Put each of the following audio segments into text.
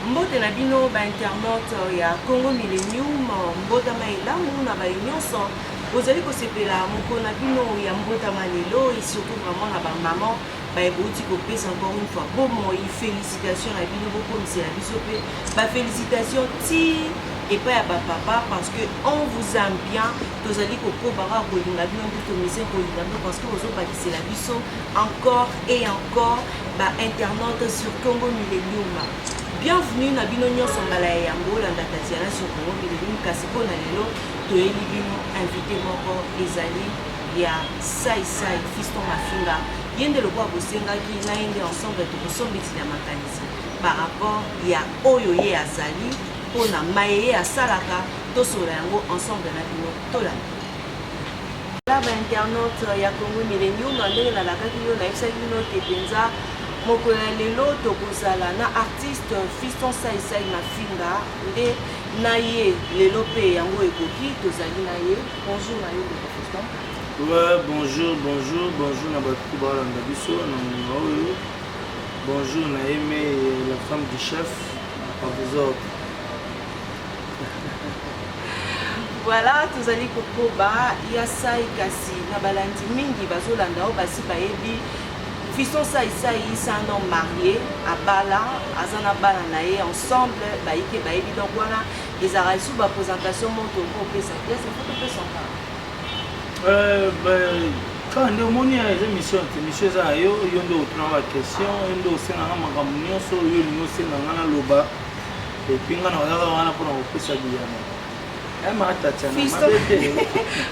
Mbote na bino ba internautes ya Congo Millennium, mbotama elamu na baye nyonso bozali kosepela mokolo na bino ya mbotama lelo et surtout vraiment na ba maman baye bouti kopesa encore une fois bomoi. Félicitation na bino, bokomisela biso mpe ba félicitation ti epai ya bapapa parce que on vous aime bien. Tozali kokoba kaka kolinga bino nde tomise kolinga bino parce que bozobakisela biso encore et encore ba internautes sur Congo Millennium. Bienvenue na bino nyonso mbala ya yambo olanda Tatiana sur Congo Millennium. Kasi mpo na lelo toyeli bino invité moko, ezali ya Sai Sai Fiston Mafinga. Ye nde lokola bosengaki na ye nde ensemble tokosombetila makanisi par rapport ya oyo ye azali mpona maye ye asalaka. Tosolola yango ensemble na bino, tolanda la ba internaute ya Congo Millennium. Ndenge nalakaki bino, nayebisaki bino te mpenza mokolo ya lelo tokozala na artiste Fiston Saisai Mafinga. Nde na ye lelo mpe yango ekoki, tozali na ye. Bonjour na yo, ndeko Fiston. Ouais, bonjour, bonjour, bonjour na bato balanda biso na ngonga oyo. Bonjour na Aimé, la femme du chef, à vos ordres. Voilà, tozali kokoba ya Sai. Kasi na balandi mingi bazolanda oyo basi bayebi Fiston Sai Sai, c'est un homme marié, abala, aza na bana na ye ensemble, bayike bayebi. Donc wana ezalaka lisusu baprésentation moko tokopesa pièce, faut topesa encore. Ben, kaka nde omoni eza mission te, mission eza ya yo. Yo nde otunaka baquestion, yo nde osenganga makambo nyonso yo olingi osenganga naloba, et puis nga na kozaka wana mpona kopesa biyano. Ema Tatiana, mabe te.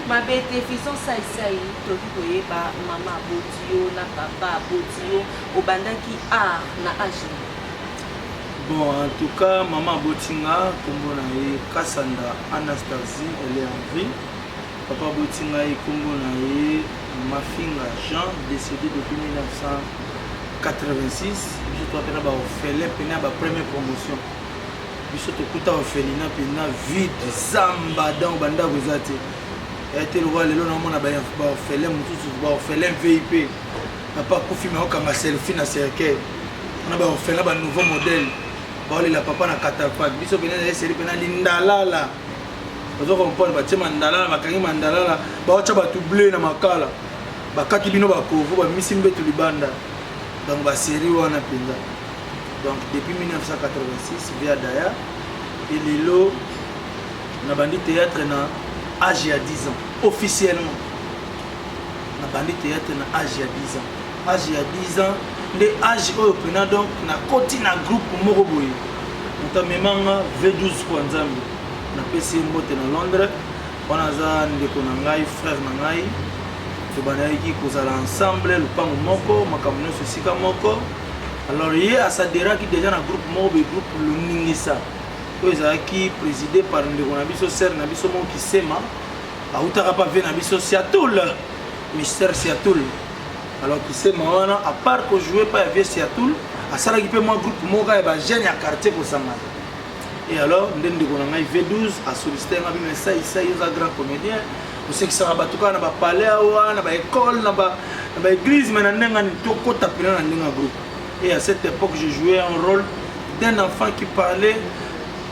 Mabe te. Fiston Saisai, toki koyeba mama aboti yo na papa aboti yo, obandaki art na age nini? Bon, en tout cas, mama aboti nga, nkombo na ye Kasanda Anastasie, elle est en vie. Papa aboti ngai, nkombo na ye Mafinga Jean, décédé depuis 1986. Biso toa mpena baorphelin pene ya bapremière promotion. Biso tokuta orphelinat mpena vide, zamba, donc bandako eza te. Ya te lokola lelo naomona baorphelin mosusu, baorphelin VIP, papa akufi me okanga selfie na cercueil. Wana baorphelin ba nouveau modèle, baolela papa na catafalque. Biso pene eseli mpena lindalala, ozo comprendre? Batie mandalala, bakangi mandalala, baotya bato ble na makala, bakati bino bakovo, bamisi mbeto libanda. Donc basérie wana mpenza. Donc depuis 1986 via Daya et lelo nabandi théâtre na âge ya 10 ans. Officiellement nabandi théâtre na âge ya 10 ans. Âge ya 10 ans nde âge oyo mpena. Donc nakoti na groupe moko boye, moto amemanga V12 kwa Nzambe, napesi ye mbote na Londres wana, aza ndeko na ngai, frère na ngai. Tobandaki kozala ensemble, lopango moko, makambo nyonso esika moko. Alors ye asadheraki déjà na groupe moko boye, groupe Loningisa, oyo ezalaki présidé par ndeko na biso, sœur na biso moko Kisema, autaka mpa vie na biso Siatoul, Mister Siatoul. Alors Kisema wana, à part kojouer pa ya vie Siatoul, asalaki mpe mwa groupe moko ya bajeune ya quartier kosangana. Et alors nde ndeko na ngai V12 asollicite nga bino: "Esaisai, oza grand comédien, osekisaka bato kaka na bapalais awa, na baécole, na baéglise, mais na ndenge nini tokota mpena na ndenge ya groupe?" Et à cette époque, je jouais un rôle d'un enfant qui parlait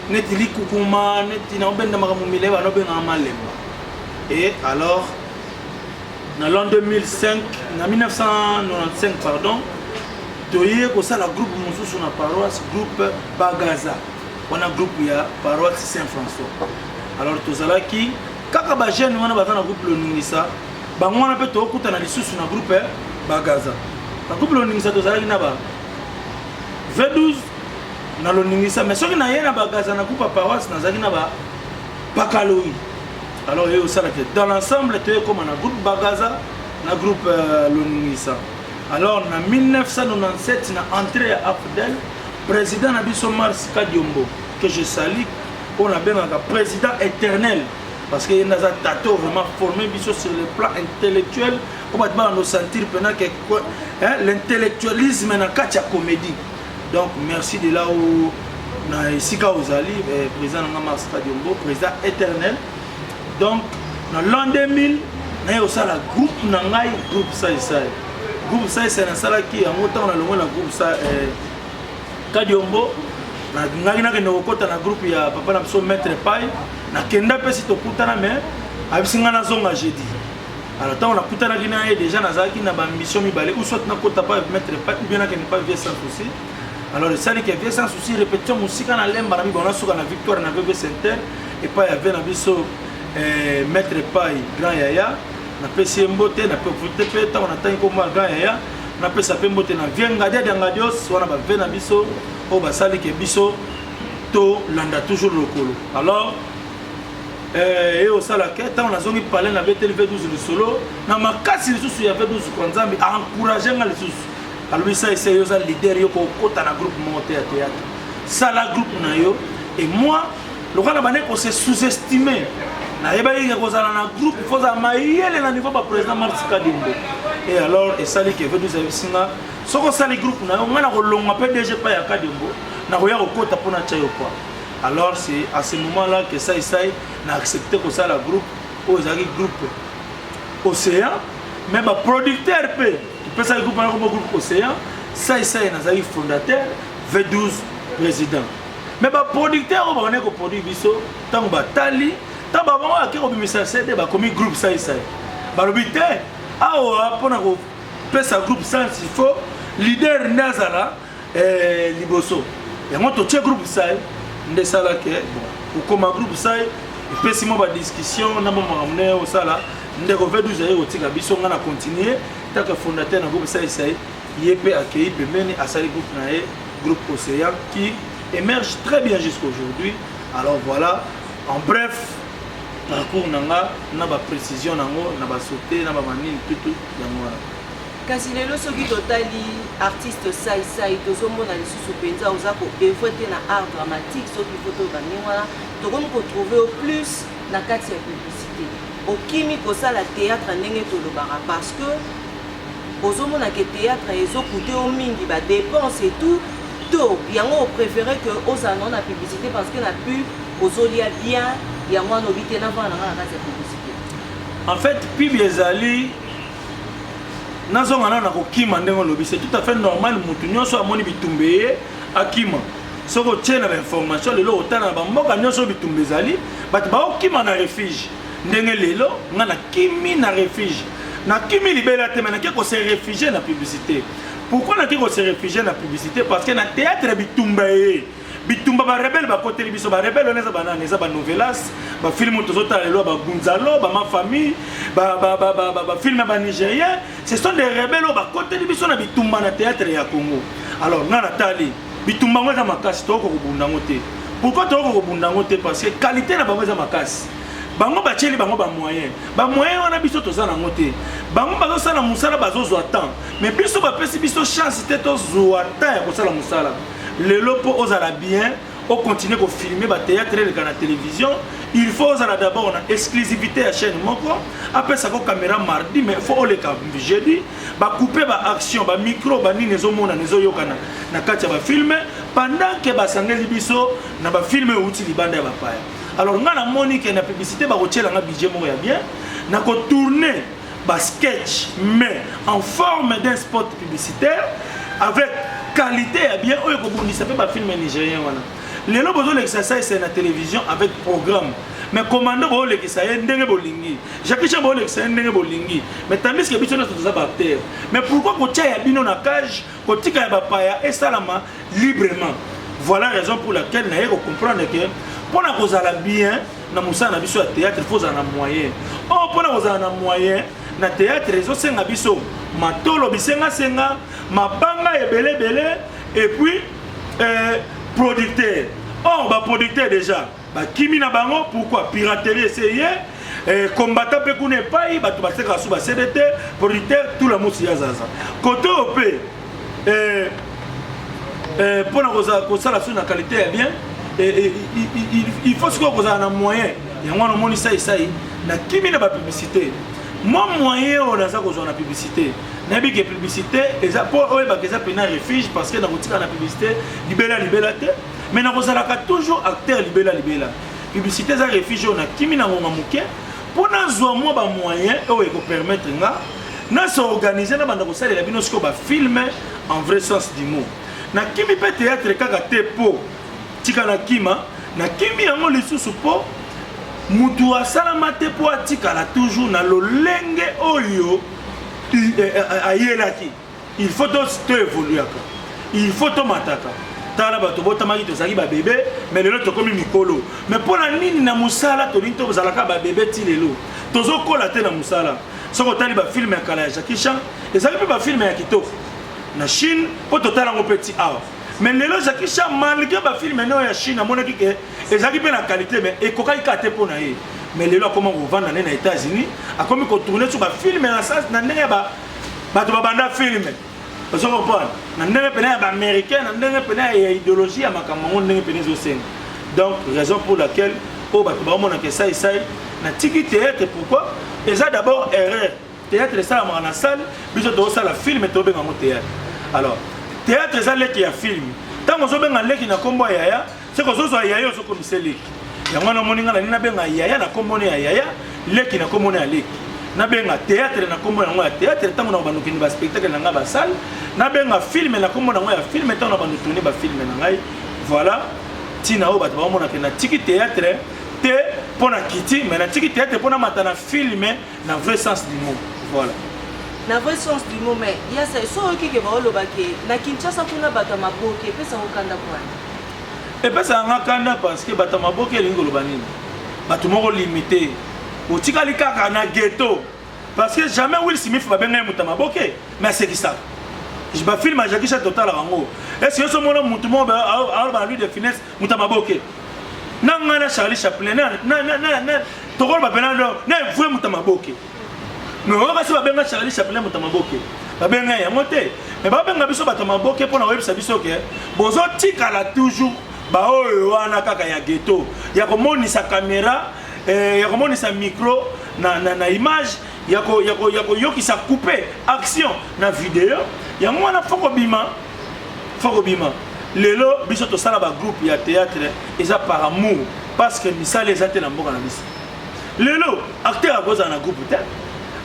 neti likukuma, neti naobenda makambo milai, banobengaka malemba. Et alors na l'an 2005, na 1995 pardon, toye kosala groupe mosusu na paroisse, groupe Bagaza wana, groupe ya paroisse Saint François. Alors tozalaki kaka bajeune wana baza na groupe Loningisa, bango wana mpe tokutana lisusu na groupe Bagaza. Na groupe Loningisa tozalaki na ba V12 na Loningisa, mais soki naye na Bagaza, na groupe ya paroisse, nazalaki na ba Pakaloi. Alors ye osalaki dans l'ensemble, toye koma na groupe Bagaza na groupe Loningisa. Alors na 1997, na entrée ya AFDL, président na biso Mars Kadiombo, que je salue, oyo nabengaka président éternel parce que ye nde aza tato vraiment formé biso sur le plan intellectuel, oyo bato bana sentir mpena ke l'intellectualisme na kati ya comédie. Donc merci de là où na esika ozali, président nanga Mars Kadiombo, président éternel. Donc na l'an 2000 naye kosala groupe na ngai, groupe Saisai. Groupe Saisai nasalaki yango ntango nalongwe na groupe Kadiombo. Nalingaki nakende kokɔta na groupe ya papa na biso Maître Pai. Nakenda mpe si tokutana, mais ayebisi ngai nazonga jeudi. Alors ntango nakutanaki na ye, déjà nazalaki na baambition mibale: ou soit nakota pa Maître Pai, ou bien nakende pa Vieux Sans Souci. Alors esali ke Vieux Sans Souci, répétition mosika na Lemba na bibo, nasuka na Victoire na VV Center epai ya vieux na biso Maître Pai, grand yaya. Napesi ye mbote, naprofite mpe ntango natangi kombo ya grand yaya, napesa mpe mbote na vieux Ngadia Diangadios wana, bavieux na biso oyo basali ke biso tolanda toujours lokolo. Alors ye osalaka, ntango nazongi palais, nabeteli V12 lisolo na makasi lisusu ya V12 kwa Nzambe encourage nga lisusu. Alobi: "Sa ese yo oza leader, yo kokota na groupe moko te ya théâtre, sala groupe na yo." Et moi, lokola bande kose sous-estimer, nayebaki ke kozala na groupe, faut ozala mayele na niveau baprésident Mars Kadimbo. Et alors esali ke V12 ayebisi nga: "Soki osali groupe na yo, ngai na kolongwa mpe DG pa ya Kadimbo, nakoya kokota mpona tia yo kwa." Alors c'est à ce moment là que Sai Sai na accepté kosala groupe oyo ezalaki groupe Océan. Mais baproducteur mpe topesaki groupe wana kombo groupe Océan. Sai Sai nazalaki fondateur, V12 président. Mais baproducteur oyo bakandaki koproduire biso, ntango batali, ntango babango ake kobimisa CD, bakomi groupe Sai Sai, balobi te, awa mpona kopesa groupe sans, il faut leader nde azala liboso. Yango totie groupe Sai. Nde esalaki bon, kokoma groupe Sai epesi mwa badiscussion na mwa makambo nde osala. Ndeko V12 aye kotika biso, nga na continue tant fondateur na groupe Sai Sai. Ye mpe akei pembeni, asali groupe na ye, groupe Océan, qui émerge très bien jusqu'aujourd'hui. Alors voilà, en bref, parcours na nga na baprécision nango na basote na bamanini tutu, yango wana. Kasi lelo, soki totali artiste Sai Sai, tozomona lisusu mpenza oza koœuvrer te na art dramatique. Soki fo toyeba ndenge wana, tokomi kotrouve yo plus na kati ya publicité. Okimi kosala théâtre ndenge tolobaka parce que ozomona ke théâtre ezocoûter yo mingi, badépense et tout, to yango opréféré que ozala nao na publicité parce que na pub ozolia bien? Yango wana obi te, navanda nanga na kati ya publicité. En fait, pub ezali, nazonga nano na kokima ndenge olobi, c'est tout à fait normal. Motu nyonso amoni bitumba ye akima. Soki otie na bainformation lelo, otala na bamboka nyonso oyo bitumba ezali, bato baokima na refuge. Ndenge lelo nga nakimi na refuge, nakimi libela te, me nake kose réfugier na publicité. Pourquoi nake kose réfugier na publicité? Parce que na théâtre bitumba ye, bitumba, barebele bakoteli biso. Barebele wana eza banani? Eza banovelas, bafilme oyo tozotala lelo, bagunzalo, bamafamille, bafilme ya banigérien. Ce sont des rebelles oyo bakoteli biso na bitumba na théâtre ya Congo. Alors nga natali bitumba yango eza makasi, tokoka kobunda yango te. Pourquoi tokoka kobunda yango te? Parce que qualité na bango eza makasi. Bango batieli bango bamoyen, bamoyen wana biso toza nango te. Bango bazosala mosala, bazozwa temps, mais biso bapesi biso chance te tozwa temps ya kosala mosala. Lelo, mpo ozala bien, ocontinue kofilme bathéâtre eleka na télévision, il faut ozala d'abord na exclusivité ya chaîne moko, apesaka caméra mardi, mais faut oleka jeudi, bacoupe, baaction, bamicro, banini ezomonana, ezoyokana na kati ya bafilme, pendant ke basangeli biso na bafilme euti libanda ya bapaya. Alors nga namoni ke na publicité bakotielanga budget moko ya bien, nakotourne basketch, mais en forme d'un spot publicitaire avec qualité ya bien oyo ekobundisa mpe bafilme nigérien wana. Lelo bozolekisa Saise na télévision avec programme, mais commando boolekisa ye ndenge bolingi, Jackie Chan boolekisa ye ndenge bolingi, mais tandis que biso nyonso toza baacteur. Mais pourquoi kotia ya bino na cage, kotika ya bapaya esalama librement? Voilà raison pour laquelle naye kocomprendre ke mpo na kozala bien na mosala na biso ya théâtre, faut ozala na moyen oyo. Mpo na kozala na moyen na théâtre, ezosenga biso matolo, bisengasenga, mabanga ebeleebele, et puis producteur. Or baproducteur déjà bakimi na bango. Pourquoi? Piraterie ese ye combattant mpe kuna epai bato basekaka su basede te. Producteur tula mosi ya zaza kote oyo mpe mpo na kosala su na qualité ya bien, il faut sikoyo kozala na moyen. Yango wana omoni Saisai nakimi na bapublicité. Mwa moyen oyo naza kozwa na publicité, nayebi ke publicité eza mpo oyebaka eza mpena refuge, parce que nakotika na publicité libela libela te, mais nakozalaka toujours acteur libela libela. Publicité eza refuge oyo nakimi na ngonga moke mpo nazwa mwa bamoyen oyo ekopermettre nga nasorganize, nabanda kosalela bino sikoyo bafilme en vrai sens du mot. Nakimi mpe théâtre kaka te mpo Tika na kima, na kimi yango lisusu mpo mutu asalama te mpo atikala toujours na lolenge oyo eh, eh, ayelaki. Il faut to to evoluaka, il faut tomataka. Tala bato botamaki, tozalaki babebe, mais lelo tokomi mikolo. Mais mpo na nini na mosala tolingi tozalaka babebe ti lelo? Tozokola te na mosala. Soki otali bafilme ya kala ya Jackie Chan, ezalaki mpe bafilme ya kitoko na Chine, mpo totala yango mpe ti awa. Mais lelo Jackie Chan, malgré bafilme neo ya Chine, amonaki ke ezalaki mpe na qualité, mais ekokaki kaka te mpo na ye. Mais lelo akoma kovanda nde na États-Unis, akomi kotourne so bafilme na ndenge ya bato babanda filme, ozo comprendre, na ndenge pene ya baaméricain, na ndenge pene ya idéologie ya makambo yango, ndenge pene ezosenga. Donc raison pour laquelle oyo bato baomonaka esaisai natiki théâtre. Pourquoi? Eza d'abord erreur. Théâtre esalamaka na salle, biso tozosala film, tobenga yango théâtre. Alors théâtre eza leki ya film. Ntango ozobenga leki na nkombo ya yaya, soki ozozwa yaya, ozokomisa leki. Yango wana omoni nga nani nabenga yaya na nkombo ya yaya, leki na nkombo ya leki. Nabenga théâtre na nkombo yango ya théâtre ntango na bando okende baspectacle na ngai basale, nabenga film na nkombo nango ya film ntango na bando tourne bafilme na ngai. Voilà ntina oyo bato baomonake natiki théâtre te mpo na kiti, mais natiki théâtre mpo namata na film na vrai sens du mot. Voilà. Na vrai sens du mot. Mais ya Sai, so oyoki ke baoloba ke na Kinshasa kuna bato ya maboke, epesaka okanda kwana? Epesaka nga kanda parce que bato ya maboke elingi koloba nini? Bato moko limité, otikali kaka na ghetto, parce que jamais Will Smith babenga ye moto ya maboke, mais asekisaka. Bafilme ya Jackie Chan totalaka yango, est-ce yo omona motu moko aloba na Louis de Funès moto ya maboke? Na ngai na Charlie Chaplin tokoloba mpena na vrai moto ya maboke, mais oyo kasi babenga Charlie Chaplin moto ya maboke, babenga yango te. Mais babenga biso bato ya maboke mpona koyebisa biso ke bozotikala toujours baoyo wana kaka ya ghetto, ya komonisa caméra, ya komonisa micro na image, ya koyokisa coupe action na video. Yango wana fo kobima, fo kobima. Lelo biso tosala bagroupe ya théâtre, eza par amour, parce que misala eza te na mboka na biso. Lelo acteur akozala na groupe te,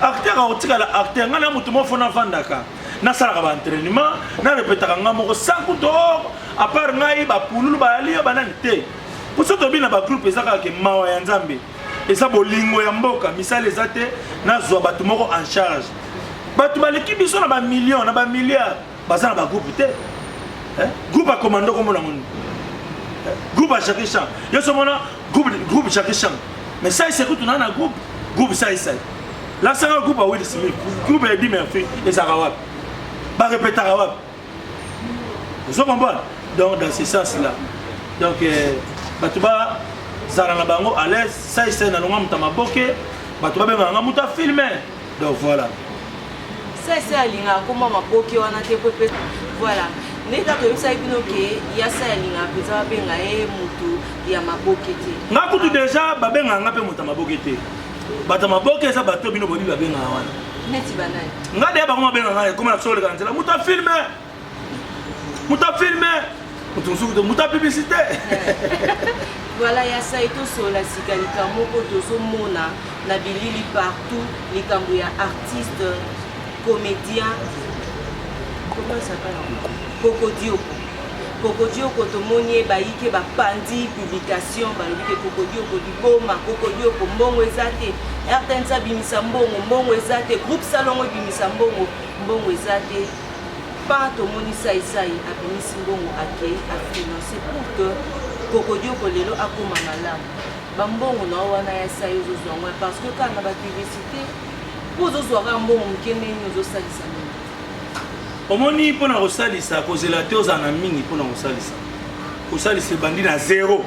acteur akotikala acteur. Ngai na motu moko fo navandaka, nasalaka baentraînement, narepetaka ngai moko sans kutu à part ngai bapululu bayali yo banani te. Po so tobi na bagroupe, eza kaka ke mawa ya Nzambe, eza bolingo ya mboka. Misala eza te, nazwa bato moko en charge. Bato baleki biso na bamillion, na bamilliard, baza na bagroupe te. Groupe ya commando komona ngo, groupe ya Jackie Chan, yo so mona groupe Jackie Chan. Mais sai sekutu na groupe sai sai lasanga, groupe ya Will Smith, groupe ya Eddie Murphy ezalaka wapi? Barepetaka wapi? Ozo comprendre? Donc dans ce sens là, donc bato bazala na bango à l'aise. Sai sai nalonga moto ya maboke, bato babengaka nga moto afilme. Donc voilà. Sai Sai alingaka koma maboke wana te, po mpe voilà, ndenge kaka toyebisaki bino ke ya Sai alingaka mpenza babenga ye motu ya maboke te. Nga kutu déjà babengaka nga mpe moto ya maboke te. Bato ya maboke eza bato bino boyebi babengaka wana. Neti banani? Nga deya bango babengaka nga, ekoma na soleka na nzela, moto afilme, moto afilme, moto mosuku te, moto ya publicité. Voilà, ya Sai, tosola sika likambo moko tozomona na bilili partout, likambo ya artiste comédien, comment ça s'appelle encore, Kokodioko. Kokodioko, tomoni ye bayike bapandi publication, balobi ke Kokodioko liboma, Kokodioko mbongo eza te, RTNC abimisa mbongo, mbongo eza te, groupe Salongo ebimisa mbongo, mbongo eza te. Pa tomoni Saisai abimisi mbongo, akei afinance pour que Kokodioko lelo akóma malamu. Bambongo na yo wana ya Sai, ozozwa yango parce que kaka na bapublicité, mpo ozozwa kaka mbongo moke, ndenge ozosalisa nini? Omoni, mpona kosalisa, kozela te ozala na mingi mpona kosalisa. Kosalisa ebandi na zero.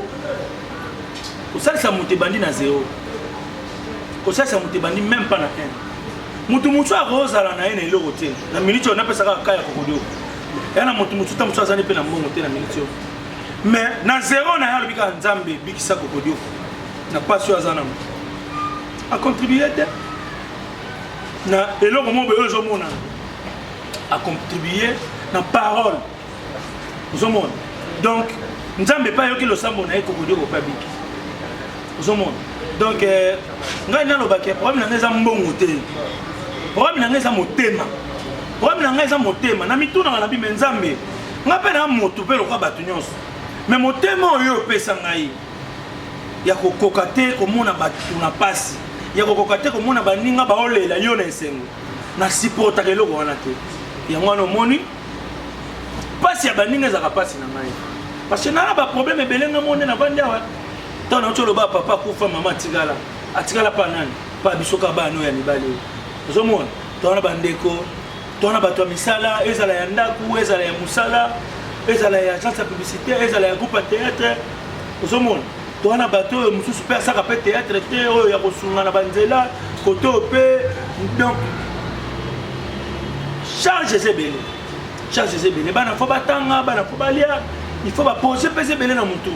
Kosalisa moto ebandi na zero. Kosalisa moto ebandi même pas na 1. Moto mosusu akozala na ye na eloko te na minute oyo. Napesaka kaka ya Kokodioko ya na moto mosusu, ta mosusu azali mpe na mbongo te na minute oyo, mais na zero na ye alobi kaka: "Nzambe, ebikisa Kokodioko na mpasi oyo aza nango." Acontribue te na eloko moko boye oyo ezomonana, acontribue na parole, ozomona. Donc Nzambe epai ayoki losambo na ye, Kokodioko mpe abiki, ozomona. Donc ngai nalobaki, problème na ngai eza mbongo te, problème na ngai eza motema. Problème na ngai eza motema. Na mitunaka na bime, Nzambe, ngai mpe na motu mpe lokola bato nyonso. Mais motema oyo opesa ngai ya kokoka te komona bato na pasi, ya kokoka te komona baninga baolela yo na esengo, na supportaka eloko wana te. Yango wana omoni pasi ya baninga ezalaka pasi na ngai, parce que naa na baproblème ebele. Nga mo nde navandi awa, ntango nauti oloba papa akufa, mama atikala, atikala pa nani? Pa biso kaka bana oyo ya mibali oyo ozomona. Towana bandeko, towana bato ya misala, ezala ya ndako, ezala ya mosala, ezala ya agence ya publicité, ezala ya groupe ya théâtre. Ozomona, towana bato oyo mosusu mpe asaka mpe théâtre te, oyo ya kosunga na banzela kote oyo mpe. Donc charge eza ebele, charge eza ebele. Bana faut batanga, bana faut balia, il faut baprojet mpe eza ebele na motu.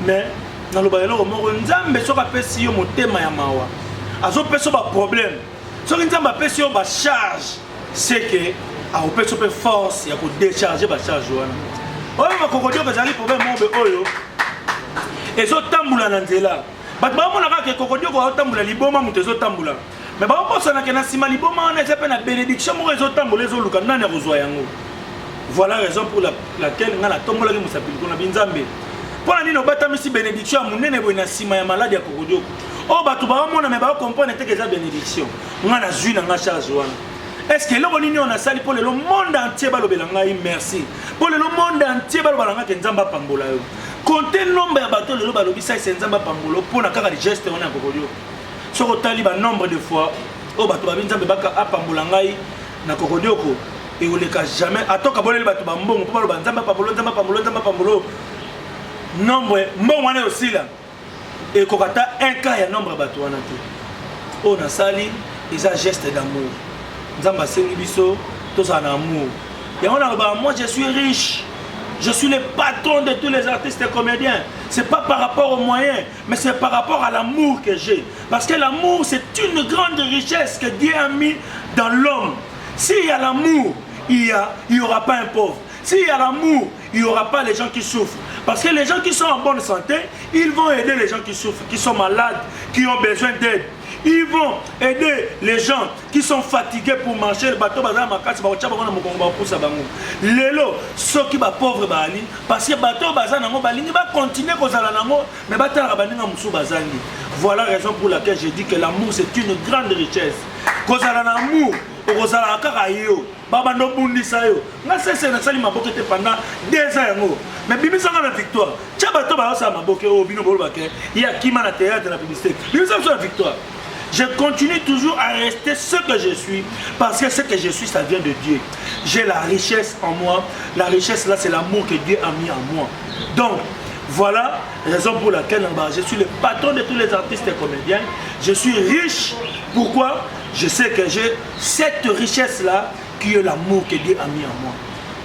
Mais naloba eloko moko: Nzambe soki apesi yo motema ya mawa, azopesa yo baproblème. Soki Nzambe apesi yo bacharge, c'est que akopesa yo mpe force ya kodécharge bacharge wana. Oyo makokodioko ezali problème moko be oyo ezotambola na nzela. Bato baomona kaka ekokodioko aotambola liboma, moto ezotambola, mais baobosanake na nsima liboma wana eza mpe na bénédiction moko ezotambola, ezoluka nani akozwa yango. Voilà raison pour laquelle ngai natombolaki mosapi likolo na binzambe: mpo na nini obatamisi bénédiction ya monene boye na nsima ya maladi ya kokodioko oyo bato baomona, mais baocomprendre te que eza bénédiction? Ngai nazwi na nga charge wana. Est ce que eloko nini oyo nasali mpo lelo monde entier balobela ngai merci, mpo lelo monde entier baloba na ngai que Nzambe apambola yo? Compte nombre ya bato lelo balobi saise Nzambe apambola mpona kaka geste wana ya kokodioko. Soki otali banombre de fois oyo bato babi Nzambe apambola ngai na kokodioko, ekoleka jamais. Atoka boleli bato bambongo mpo baloba Nzambe apambolo, Nzambe apambolo, Nzambe apambolo, nombre mbongo wana osila ekoka ata un quart ya nombre ya bato wana te. Oyo nasali eza geste d'amour. Nzambe asengi biso tozala na amour. Yango nalobaka: moi, je suis riche, je suis le patron de tous les artistes et comédiens. C'est pas par rapport aux moyens, mais c'est par rapport à l'amour que j'ai, parce que l'amour, c'est une grande richesse que Dieu a mis dans l'homme. S'il y a l'amour, il y aura pas un pauvre. S'il y a l'amour, il n'y aura pas les gens qui souffrent. Parce que les gens qui sont en bonne santé, ils vont aider les gens qui souffrent, qui sont malades, qui ont besoin d'aide. Ils vont aider les gens qui sont fatigués pour marcher. Bato baza makasi, bakotia bango na mokongo, bakopusa bango. Lelo soki bapauvre baali, parce que bato baza nango balingi bacontinue kozala nango, mais batalaka baninga mosusu bazangi. Voilà raison pour laquelle je dis que l'amour, c'est une grande richesse. Kozala na amour, okozalaka kaka yo, babanda obundisa yo. Nga sese nasali maboke te pendant 2 ans yango, mais bimisanga na victoire. Tia bato bazosala maboke oyo bino bolobake ye akima na théâtre, na publicité, bimisa biso na victoire. Je continue toujours à rester ce que je suis, parce que ce que je suis, ça vient de Dieu. J'ai la richesse en moi. La richesse là, c'est l'amour que Dieu a mis en moi. Donc voilà raison pour laquelle je suis le patron de tous les artistes et comédiens. Je suis riche. Pourquoi? Je sais que j'ai cette richesse là qui est l'amour que Dieu a mis en moi.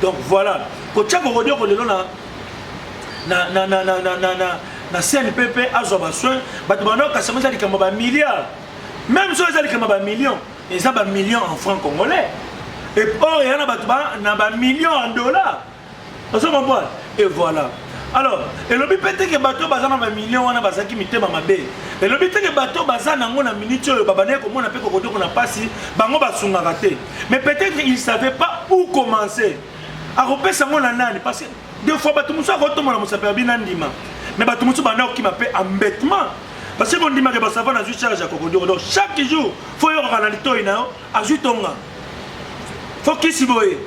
Donc voilà, kotia kokodioko lelo na CNPP azwa basoin, bato banda okasama, eza likambo bamilliard. Même so eza likambo bamillion, eza bamillion en franc congolais, et or eya na bato na bamillion en dollar. Ozo comprendre? Et voilà. Alors elobi mpe te que bato baza na bamillion wana bazalaki mitema mabe. Elobi te que bato baza nango na minute oyo babandaki komona mpe kokodioko na mpasi, bango basungaka te. Mais peut-être il savait pas où commencer, akopesa yango na nani, parce que deux fois bato mosusu akotombola mosapi ya bina ndima, mais bato mosusu banda kokima mpe embêtement, parce que kondimaka basava nazwi charge ya kokodioko. Donc chaque jour faut yokaka na litoi na yo azwi tonga, faut kisi boye,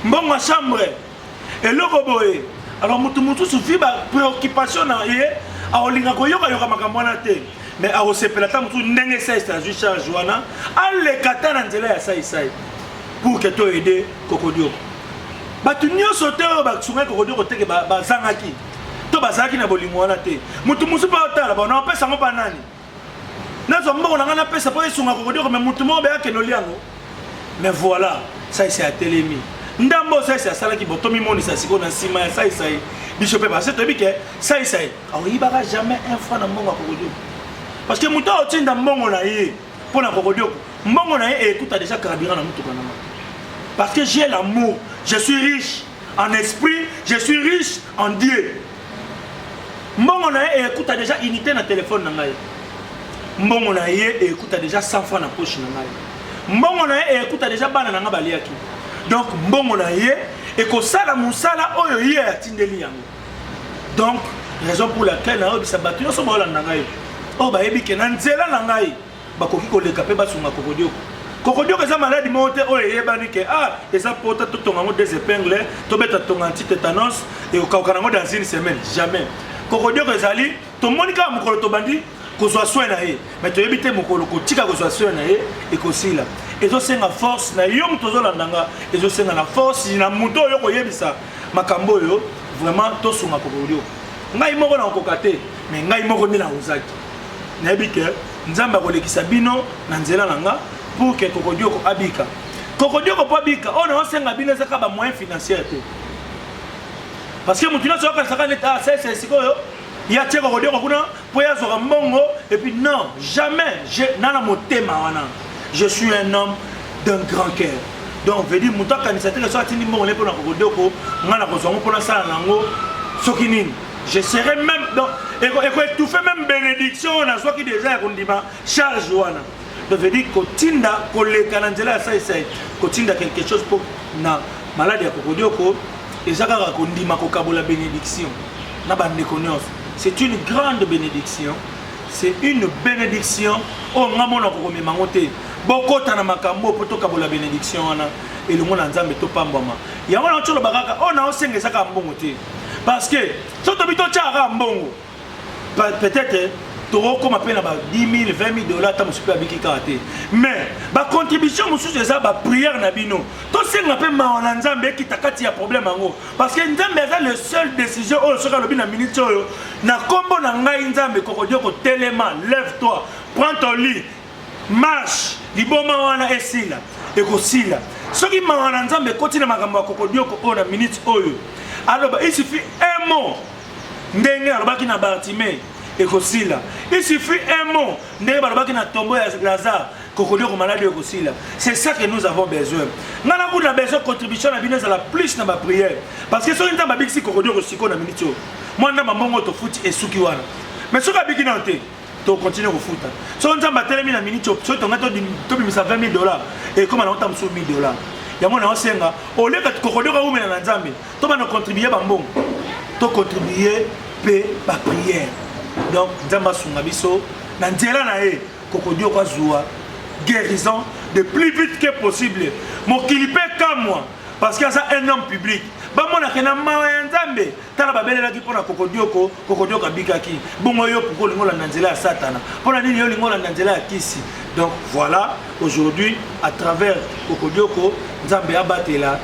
mbongo ya chambre, eloko boye. Alors motu mosusu vi bapréoccupation na ye, akolinga koyokayoka makambo wana te, mais akosepela ata mosusu ndenge saisi azwi charge wana, aleka ta na nzela ya saisai pour que toaider kokodioko. Bato nyonso te oyo basungaki kokodioko teke bazangaki to bazalaki na bolingo wana te. Motu mosusu mpe otala bona opesa yango mpa nani, nazwa mbongo na ngai napesa mpo esunga kokodioko, mais motu moko beyakende olia yango. Mais voilà, saisi atelemi ndambo, saisi asalaki bo tomimonisa sikoyo na nsima ya saisai biso mpe, parce toyebi que saisai akoyibaka jamais un franc na mbongo ya kokodioko, parce que moto aotinda mbongo na ye mpo na kokodioko, mbongo na ye ekuta déjà carburant na motuka nanga, parce que j'ai l'amour. Je suis riche en esprit, je suis riche en Dieu. Mbongo na ye ekuta déjà unité na telefone na ngai, mbongo na ye ekuta déjà 100 francs na poche na ngai, mbongo na ye ekuta déjà bana na ngai baliaki. Donc mbongo na ye ekosala mosala oyo ye atindeli yango. Donc raison pour laquelle nayebisa bato nyonso baolanda ngai, oyo bayebi ke na nzela na ngai bakoki koleka mpe basunga Kokodioko. Kokodioko eza maladi moko te oyo eyebani ke, ah, eza pota, totonga yango des épingles, tobeta tonga anti-tétanos, ekokauka nango dans une semaine. Jamais. Kokodioko ezali, tomoni kaka mokolo tobandi kozwa soin na ye, mais toyebi te mokolo kotika kozwa soin na ye ekosila. Ezosenga force na yo moto ozolanda nga, ezosenga na force na moto oyo koyebisa makambo oyo. Vraiment, tosunga Kokodioko. Ngai moko nakokoka te, mais ngai moko nde nakozaki. Nayebi ke Nzambe akolekisa bino na nzela na nga pour ke Kokodioko abika. Kokodioko mpo abika, oyo naosenga bino eza kaka bamoyen financière te, parce que motu nyonso akanisaka neti, ah, sese sikoyo ya tie Kokodioko kuna mpo ye azwaka mbongo. Et puis non, jamais. Je na motema wana, je suis un homme d'un grand cœur. Donc veut dire moto akanisa te soki atindi mbongo ne mpo na Kokodioko, ngai nakozwa yango mpo nasala nango soki nini. Je serai même, donc ekoétouffe même bénédiction oyo nazwaki déjà ya kondima charge wana. Donc veut dire kotinda, koleka na nzela ya saisai, kotinda quelque chose mpo na maladi ya Kokodioko, eza kaka kondima kokabola bénédiction na bandeko nyonso. C'est une grande bénédiction, c'est une bénédiction oyo nga mona kokomema yango te. Bokota na makambo mpo tokabola bénédiction wana elongo na Nzambe, topambwama. Yango na toloba kaka oyo naosenga eza kaka mbongo te, parce que so tobi totyaka kaka mbongo, peut-être tokokóma mpe na ba 10 000, 20 000 dollars, ata mosusu mpe abiki kaka te. Mais bacontribution mosusu eza baprière na bino. Tosenga mpe mawa na Nzambe ekita kati ya problème yango, parce que Nzambe aza le seul décision oyo soki alobi na minute oyo, na nkombo na ngai Nzambe, Kokodioko telema, lève toi, prends ton lit, marche, liboma wana esila, ekosila. Soki mawa na Nzambe ekoti na makambo ya Kokodioko oyo na minute oyo, aloba, il suffit un mot, ndenge alobaki na Bartime, ekosila. Il suffit un mot, ndenge balobaki na tombeau ya Lazare, Kokodioko maladi ekosila. C'est ça que nous avons besoin. Nga na kuna besoin contribution na bino ezala plus na baprière, parce que soki Nzambe abikisi Kokodioko sikoyo na minute oyo, mwa ndamba mbongo tofuti esuki wana. Mais soki abiki nano te, tokontinue kofuta. Soki Nzambe atelemi na minute oyo, soki tongai tobimisa 20 000 dollars, ekóma na ota mosusu 1000 dollars. Yango na osenga, oleka Kokodioko awumela na Nzambe, tobana contribue bambongo, tocontribue mpe baprière. Donc Nzambe asunga biso na nzela na ye, Kokodioko azwa guérison de plus vite que possible. Mokili mpe kamwa, parce que aza un homme public, bamonaka na mawa ya Nzambe. Tala, babelelaki mpo na Kokodioko, Kokodioko abikaki. Bongo yo, pourquoi olingi olanda nzela ya Satana? Mpo na nini yo olingi olanda nzela ya kisi? Donc voilà, aujourd'hui, à travers Kokodioko, Nzambe abatela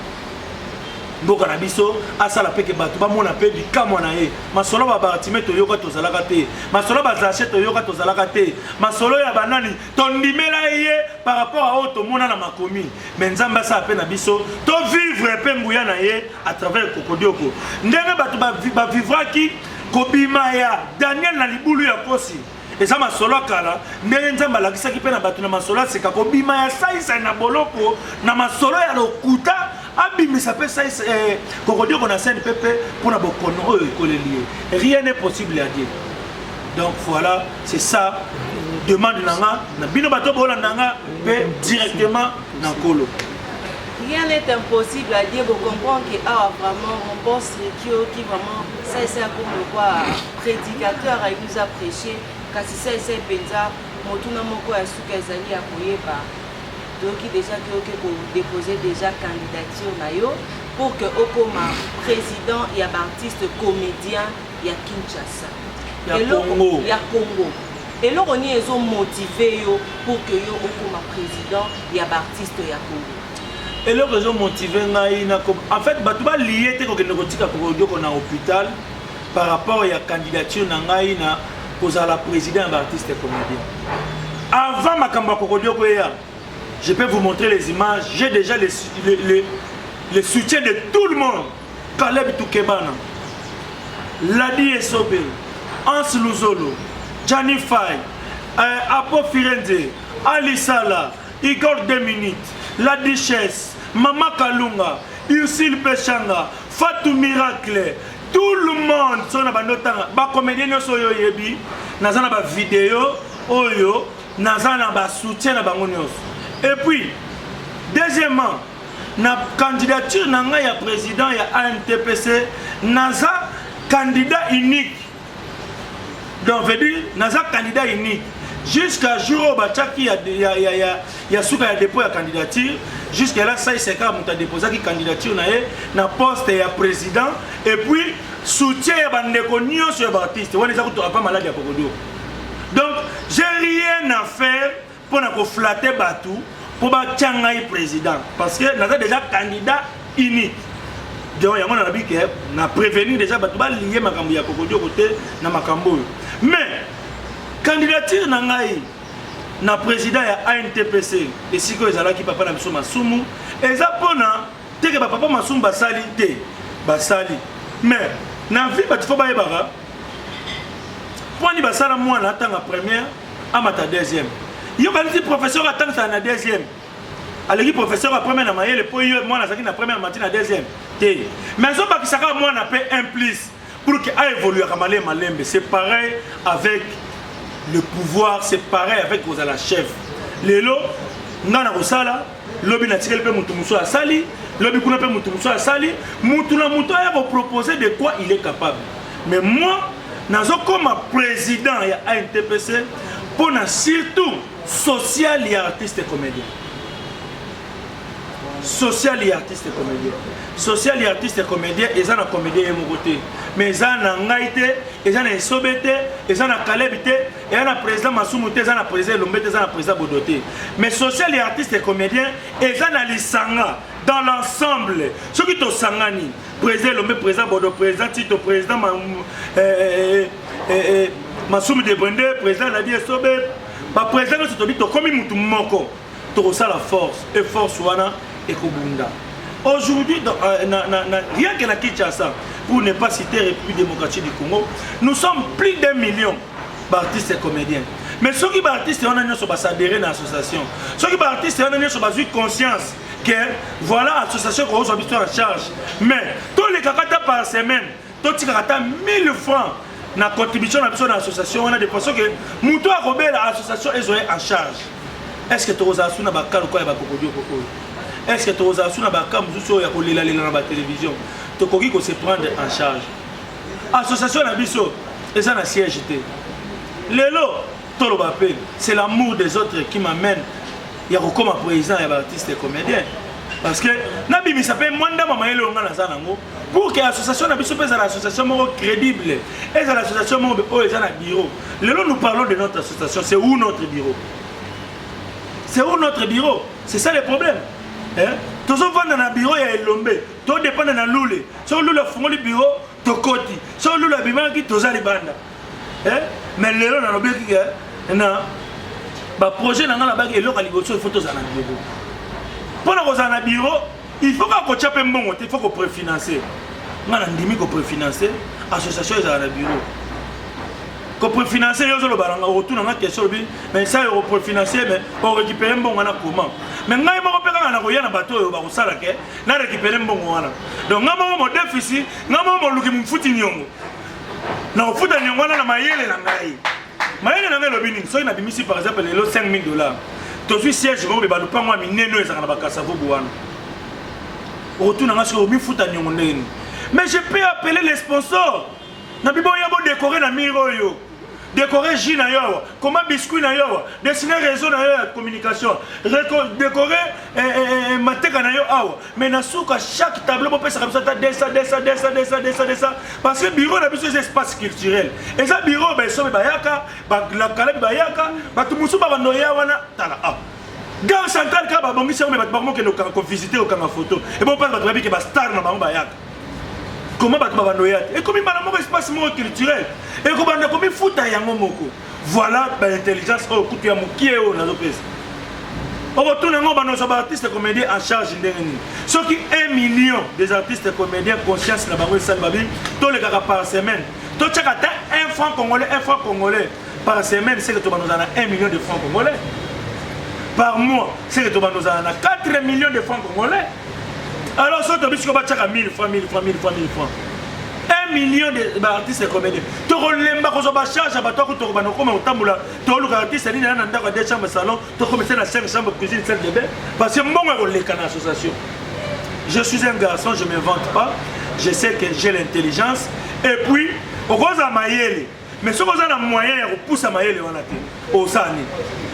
mboka na biso, asala mpe ke bato bamona mpe bikamwa na ye. Masolo ba Bartime toyoka, tozalaka te. Masolo bazache toyoka, tozalaka te. Masolo ya banani tondimela ye par rapport a oyo tomona na makomi. Mais Nzambe asala mpe na biso tovivre mpe nguya na ye à travers Kokodioko, ndenge bato bavivraki kobima ya Daniel na libulu ya kosi. Eza masolo ya kala, ndenge Nzambe alakisaki mpe na bato na masolo ya sika kobima ya Saisai na boloko, na masolo ya lokuta, abimisa mpe eh, Kokodioko na scène mpe mpona bokono oyo ekoleli ye. Rien n'est possible à Dieu. Donc voilà, c'est ça demande na nga na bino bato bolanda nga mpe directement na Nkolo. Rien n'est impossible à Dieu. Vous comprenez que, ah, vraiment, mon boss qui vraiment, ça c'est comme le quoi, prédicateur, il nous a prêché. Kasi ça c'est penza, motuna moko ya suka ezali ya koyeba. Toyoki déjà ke oke kodépose déjà candidature na yo pour que okoma président ya baartiste comédien ya Kinshasa. Ya Congo. Ya Congo. Eloko nini ezomotive yo pour que yo okoma président ya baartiste ya Congo? Eloko ezomotive ngai na, en fait, bato balie te kokende kotika Kokodioko na hôpital par rapport ya candidature na ngai na kozala président ya baartiste comédien. Avant makambo ya Kokodioko eya, je peux vous montrer les images, j'ai déjà le soutien de tout le monde: Caleb Tukebana, Ladi Esobe, Hans Luzolo, Jani Fay, Apo Firenze, Ali Sala, Igor 2 minutes, La Duchesse, Mama Kalunga, Ursule Peshanga, Fatou Miracle, tout le monde. So na bando tanga bacomédien nyonso oyo oyebi, naza na bavideo oyo, naza na basoutien na bango nyonso. Et puis deuxièmement, na candidature na ngai ya président ya ANTPC, naza Candidat unique, donc veut dire naza candidat unique jusqu'à jour oyo batiaki ya suka ya dépôt ya candidature. Jusqu'à là, sai seka moto adéposaki candidature na ye na poste ya président et puis soutien ya bandeko nyonso ya baartiste wana eza kutu avant maladi ya Kokodio. Donc j'ai rien à faire mpona koflatter bato mpo batia ngai président, parce que naza déjà candidat unique. Donc yango nalobi ke na prévenir déjà bato balie makambo ya Kokodioko te na makambo oyo. Mais candidature na ngai na président ya ANTPC, esika oyo ezalaki papa na biso Masumu, eza mpona teke bapapa Masumu basali te, basali. Mais na vie, bato faut bayebaka mponi basala mwana atanga première, amata deuxième. Yokani ti professeur atangisaka na deuxième, aleki professeur ya première na mayele mpo yo mwana azalaki na première, mati na deuxième te, mais azobakisaka mwana mpe un plus pour que aévoluaka malembe malembe. C'est pareil avec le pouvoir, c'est pareil avec kozala chef. Lelo nga na kosala, lobi natikeli mpe motu mosusu asali, lobi kuna mpe motu mosusu asali. Mutu na motu aya kopropose de quoi il est capable. Mais moi, nazokoma président ya ANTPC mpona surtout social ya artiste comédien, social ya artiste comédien. Social ya artiste comédien eza na comédien ye moko te, mais eza na ngai te, eza na Esobe te, eza na Kalebi te, eza na président Masumu te, eza na président Elombe te, eza na président Bodo te. Mais social ya artiste comédien eza na lisanga, dans l'ensemble. Soki tosangani, président Elombe, président Bodo, président Tito, président Masumu de Brende, président Nadi Esobe, baprésident nyonso, tobi tokomi mutu moko, tokosala force et force wana ekobunda. Aujourd'hui, rien que na Kinshasa, pour ne pas citer République démocratique du Congo, nous sommes plus d'1 million baartiste et comédien. Mais soki baartiste wana nyonso baadhérer na association, soki baartiste wana nyonso bazwi conscience que voilà, association kozwa biso en charge, mais tolekaka ata par semaine, totikaka ata 1000 francs na contribution na biso na association wana, de façon que moto akobela, association ezwa ye en charge, est ce que tokozala su na baka lokola ya bakokodioko oyo? Est ce que tokozala su na baka mosusu oyo ya kolelalela na batelevizio? Tokoki kose prendre en charge. Association na biso eza na siège te. Lelo toloba mpe, c'est l'amour des autres qui m'amène ya kokóma président ya baartiste et comédien, parce que nabimisa mpe mwa ndambo mayele oyo nga naza nango pour que association na biso mpe ezala association moko crédible, ezala association moko oyo eza na bureau. Lelo nous parlons de notre association, c'est où notre bureau? C'est où notre bureau? C'est ça le problème, hein? Tozovanda na bureau ya Elombe, todépendre na Lule. Soki Lule afungoli bureau, tokoti. Soki Lule abimaki, toza libanda, eh? Mais lelo nalobeki ke na baprojet na ngai, nabaki eloko ya liboso, il faut tozala na bureau. Mpo na kozala na bureau, il faut kaka kotya mpe mbongo te, il faut kopréfinancer. Ngai na ndimi kopréfinancer association ezala na bureau. Kopréfinancer, yo ozoloba nanga, okotuna nga question, olobi: mais ça, okopréfinancer, mais orécupérer mbongo wana comment? Mais ngai moko mpe kaka na koya na bato oyo bakosala ke na récupérer mbongo wana. Donc ngai moko modefisi, ngai moko moluki mofuti niongo, na kofuta niongo wana na mayele na ngai. Mayele na ngai elobi nini? Soki nabimisi par exemple lelo 5000 dollars, tozwi siège moko, be balupango ya minene oyo ezalaka na bakasavubu wana, okotuna nga soki omifuta niongo ndenge nini? Mais je peux appeler les sponsors na bibo oya bodécorer na mur oyo, décorer jus na yo awa, koma biscuit na yo awa, dessiner réseau na yo ya communication, décorer mateka na yo awa. Mais na suka, chaque tableau bopesaka biso ata 200, 200, 200, 200, 200, 200, parce que bureau na biso eza espace culturel, eza bureau. Baesobe bayaka, bakalabi bayaka, bato mosusu babando ya wana. Tala ah gare centrale kaka babongisi yango, me bato bakomokende kovisiter, kokanga photo ebo mpasi. Bato babike bastar na bango bayaka koma, bato babando ya te, ekomi mbala moko espace moko culturel, ekobanda komifuta yango moko. Voilà baintelligence oyo kutu ya mokie oyo nazopesa. Okotuna yango, banozwa baartiste comédien en charge ndenge nini? Soki 1 million des artistes comédiens, conscience na bango esali babi, tolekaka par semaine, totiaka ata 1 franc congolais, 1 franc congolais par semaine, c'est que tobandozala na 1 million de francs congolais par mois, c'est que tobandozala na 4 millions de francs congolais. Alors soki tobi sikoyo batiaka 1000 francs, 1000 francs, 1000 francs, 1000 francs, 1 million de baartiste comédien, tokolemba kozwa bacharge ya bato ako. Tokobanda kokoma kotambola, toluka artiste nini na ndako ya deux chambre salon, tokomisa na 5 chambre, cuisine, salle de bain, parce que mbongo ekoleka na association. Je suis un garçon, je ne m'invente pas. Je sais que j'ai l'intelligence. Et puis okozala mayele, mais soki oza na moyen ya kopusa mayele wana te, osala nini?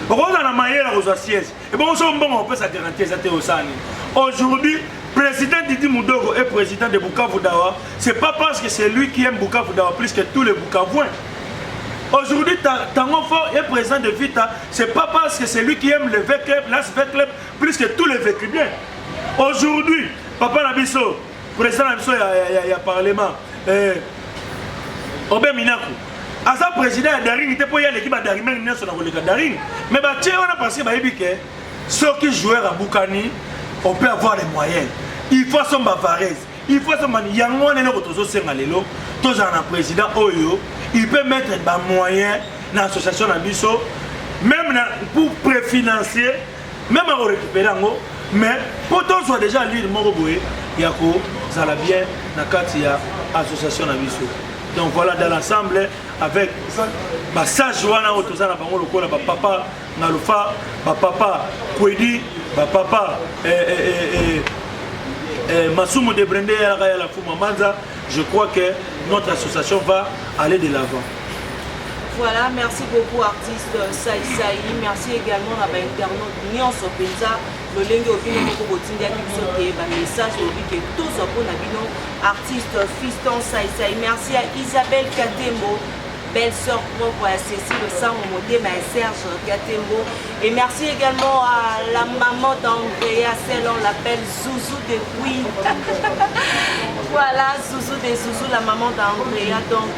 Okozala na mayele ya kozwa siège, ebongo soki mbongo kopesa garantie eza te, osala nini? Aujourd'hui, président Didi Moudogo est président de Bukavu Dawa, c'est pas parce que c'est lui qui aime Bukavu Dawa plus que tous les Bukavuins. Aujourd'hui, Tango Fort est président de Vita, c'est pas parce que c'est lui qui aime le V-Club, l'AS V-Club, plus que tous les V-Clubiens. Aujourd'hui, Papa Nabiso, président Nabiso, il y a parlement, Obe Minaku, aza président ya Daring te mpo ye aleki badaring mingi nyonso na koleka Daring, mais batie wana parce que bayebi ke soki joueur abukani, on peut avoir les moyens, il faut asomba vareuse, il faut asomba yango wana. Eloko tozosenga lelo, tozala na président oyo il peut mettre bamoyens na association na biso, même na, pour préfinancer, même akorécupérer yango, mais mpo tozwa déjà lire moko boye ya kozala bien na kati ya association na biso. Donc voilà, dans l'ensemble, avec basage wana oyo toza na bango lokola bapapa Ngalufa, bapapa Kwedi, bapapa Masumu de Brende, yalaka yala Fuma Manza, je crois que notre association va aller de l'avant. Voilà, merci beaucoup artiste Sai Sai, merci également à internaute nyonso penza lolenge obino moko botindiaki biso te bamessage olobi ke tozwa mpona bino artiste Fiston Sai Sai. Merci à Isabelle Katembo, belle-sœur propre à Cécile Sango Motema et Serge Katembo. Et merci également à la maman d'Andrea, celle on l'appelle Zouzou depuis. Voilà, Zouzou des Zouzou, la maman d'Andrea, donc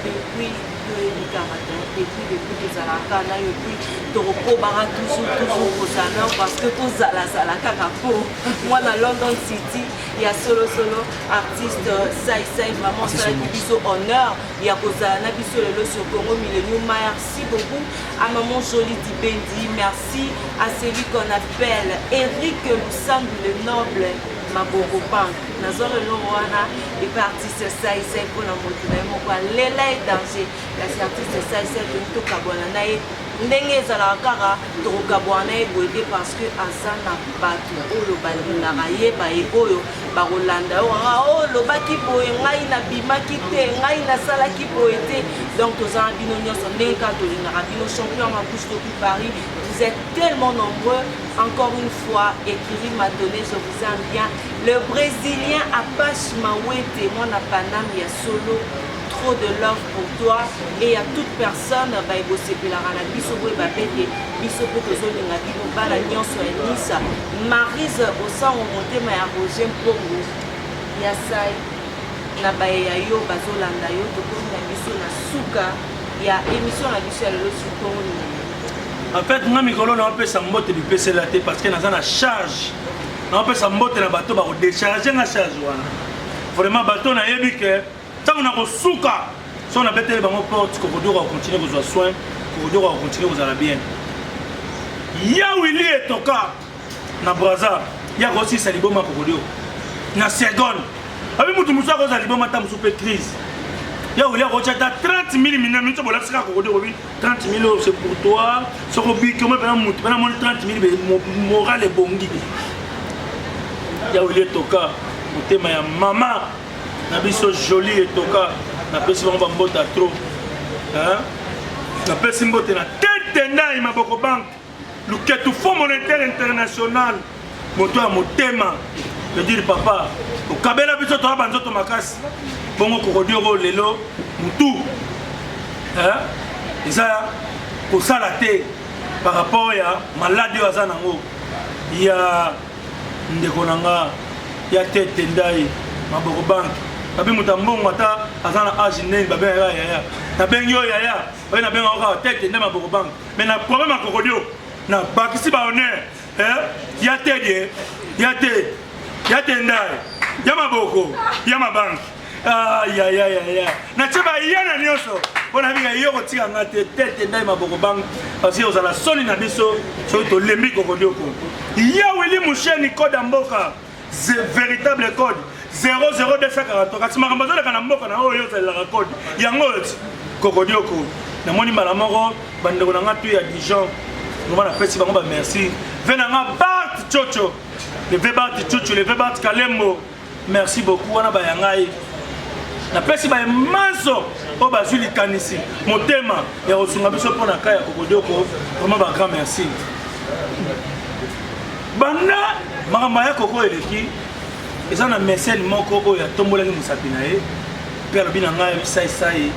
depuis 2041, depuis tozalaka na yo, puis tokokobaka toujours toujours kozala, parce que tozalazala kaka po mwana London City ya solosolo. Artiste Sai Sai, vraiment osalaki biso honneur ya kozala na biso lelo sur Congo Millennium. Merci beaucoup à maman Jolie Dibendi, merci à celui qu'on appelle Eric Lusandu le Noble Maboko Bank. Nazwaka eloko wana epe artiste Sai Sai mpona moto na ye moko alela ye danger. Kasi artiste Sai Sai, tolingi tokabwana na ye ndenge ezalaka kaka, tokokabwana na ye boye te, parce que aza na bato oyo balingaka ye, baye oyo bakolanda yo kaka oyo olobaki boye, ngai nabimaki te, ngai nasalaki boye te. Donc toza na bino nyonso ndenge kaka tolingaka bino. Champion Mabouche depuis Paris, vous êtes tellement nombreux. Encore une fois, écurie m'a donné, je vous aime bien. Le Brésilien Apache Mawete, mwana Panam ya solo, trop de love pour toi et à toute personne baye bosepelaka na biso. Boyeba mpe te biso mpe tozolinga bino, bana nyonso ya Nisa. Marise Osango, motema ya Roger Mpongo ya Sai na baye ya yo bazolanda yo. Tokomi na biso na suka ya émission na biso ya lelo sur Congo. En fait, nga mikolo naopesa mbote bipesela te, parce que naza na charge. Naopesa mbote na bato bakodécharge nga charge wana. Vraiment, bato nayebi ke ntango na kosuka, so nabeteli bango porte, kokodoka kocontinue kozwa soin, kokodoka kocontinue kozala bien. Ya Wili Etoka na Braza, ya kosisa liboma kokodio na seconde. Abi mutu mosusu akozala liboma, ata mosusu mpe crise, ya Wili akotya ata 30 000 minene miso bolakisaka kokodio kobi 30 000, c'est pour toi. Soko obiki omoi mpena mutu mpena moni 30 000, moral ebongi. Ya Wili Etoka, motema ya mama na biso Joli Etoka, napesi bango bambota trop. Napesi mbote na Tete Ndai Maboko Bank, Luketu Fonds monétaire international, moto ya motema. Je dire, papa okabela biso toya banzoto makasi bongo kokodioko lelo mutu eza kosala te par rapport ya maladi oyo aza nango. Ya ndeko na nga ya Tete Ndai Maboko Bank, babi moto ya mbongo, ata aza na age nini, babengaka yaya. Nabengi oyo yaya oyo, nabengaka kaka Tete Ndai Maboko Bank. Mais na problème ya kokodio, na bakisi bahonneur ya tedie ya te ya te ndai ya maboko ya mabanki ayayayaya, natie baya na nyonso mpo na binga yo kotika nga te. Tete Ndai Maboko Bank, parce que ozala soni na biso soki tolembi kokodioko. Ya Wili Musheni, code ya mboka, véritable code 00243. Kasi makambo azoleka na mboka na oyo ozalelaka code yango oyo ti kokodioko. Namoni mbala moko bandeko na nga tu ya Dijon, ngoma napesi bango bamerci. Ve na nga Bart Chocho, le ve Bart Chocho, le ve Bart Kalembo, merci beaucoup. Wana baya ngai. Napesi baye manso oyo bazwi likanisi motema ya kosunga biso mpo na ka ya kokodioko, vraiment ba grand merci. Banda makambo ya koko eleki, eza na mécène moko oyo atombolaki mosapi na ye mpe alobi na ngai: "Bisaisai,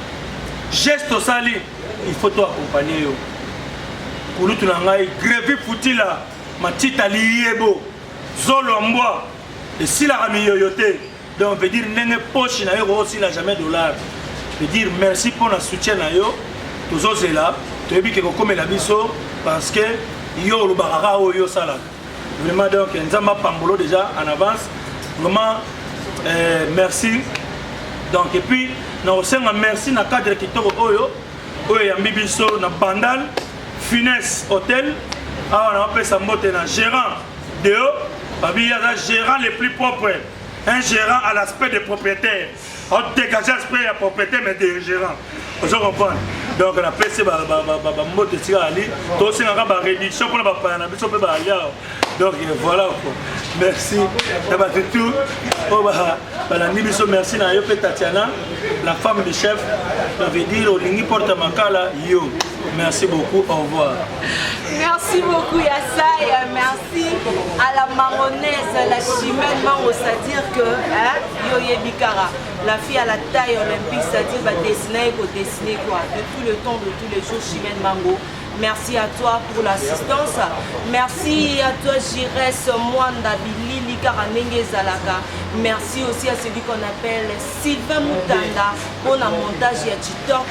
geste osali, il faut to accompagner yo." Kulutu na ngai Grevi Futila Matita Liyebo, zolo ya mbwa esilaka miyoyo te. Donc veut dire ndenge poche na yo kokosila jamais dollar. Veut dire merci mpo na soutien na yo. Tozozela, toyebi ke kokomela biso parce que yo olobaka kaka oyo yo osalaka vraiment. Donc Nzambe apambolo déjà en avance, vraiment merci. Donc et puis nakosenga merci na cadre kitoko oyo eyambi biso na Bandal, Finesse Hotel. Awa naopesa mbote na gérant Deo Babi, aza gérant le plus propre, un gérant à l'aspect de propriétaire, odégage aspect ya propriétaire mais de gérant, ozo comprendre. Donc napesi bambote esika ali, tosengaka baréduction mpona bapaya na biso mpe baali awa. Donc voilà quoi, merci na bato tout oyo balandi biso. Merci na yo mpe Tatiana, la femme du chef. Ça veut dire olingi porte makala yo. Merci beaucoup, au revoir. Merci beaucoup Yassai, merci à la marronnaise, la Chimène Mango, c'est-à-dire que hein, yo yebikara, la fille à la taille olympique, c'est-à-dire va dessiner et dessiner quoi, de tout le temps, de tous les jours, Chimène Mango. Merci à toi pour l'assistance. Merci à toi Jires Mwanda Bilili Karanenge Zalaka. Merci aussi à celui qu'on appelle Sylvain Moutanda pour la montage ya TikTok.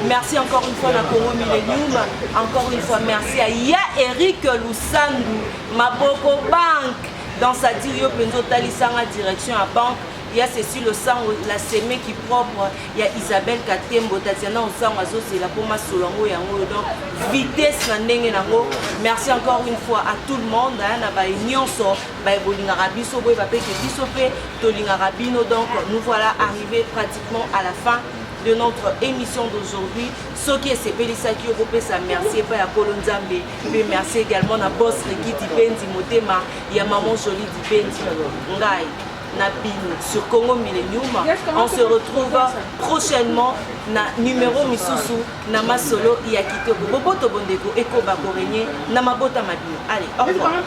Merci encore une fois à Congo Millennium. Encore une fois, merci à Ya Eric Lusandu, Maboko Bank. Dans sa dire, Penzo Talisanga, direction à banque. Il y a Cécile Osango, la semé qui propre. Il y a Isabelle Katembo, Tatiana Osango, azozela pour ma solango yango. Donc, vitesse na ndenge nango. Merci encore une fois à tout le monde, hein, na ba nyonso, ba bolingaka biso, boye ba pe ke biso pe tolingaka bino. Donc, nous voilà arrivés pratiquement à la fin de notre émission d'aujourd'hui. Soki esepelisaki yo, kopesa merci epai ya Kolo Nzambe, mpe merci également na boss Riki Dipendi, motema ya maman Jolie Dipendi. Ngai na bino sur Congo Millennium, on se retrouve prochainement na numéro misusu na masolo ya kitoko. Boboto bondeko ekoba korégner na mabota mabino. Allez, au revoir.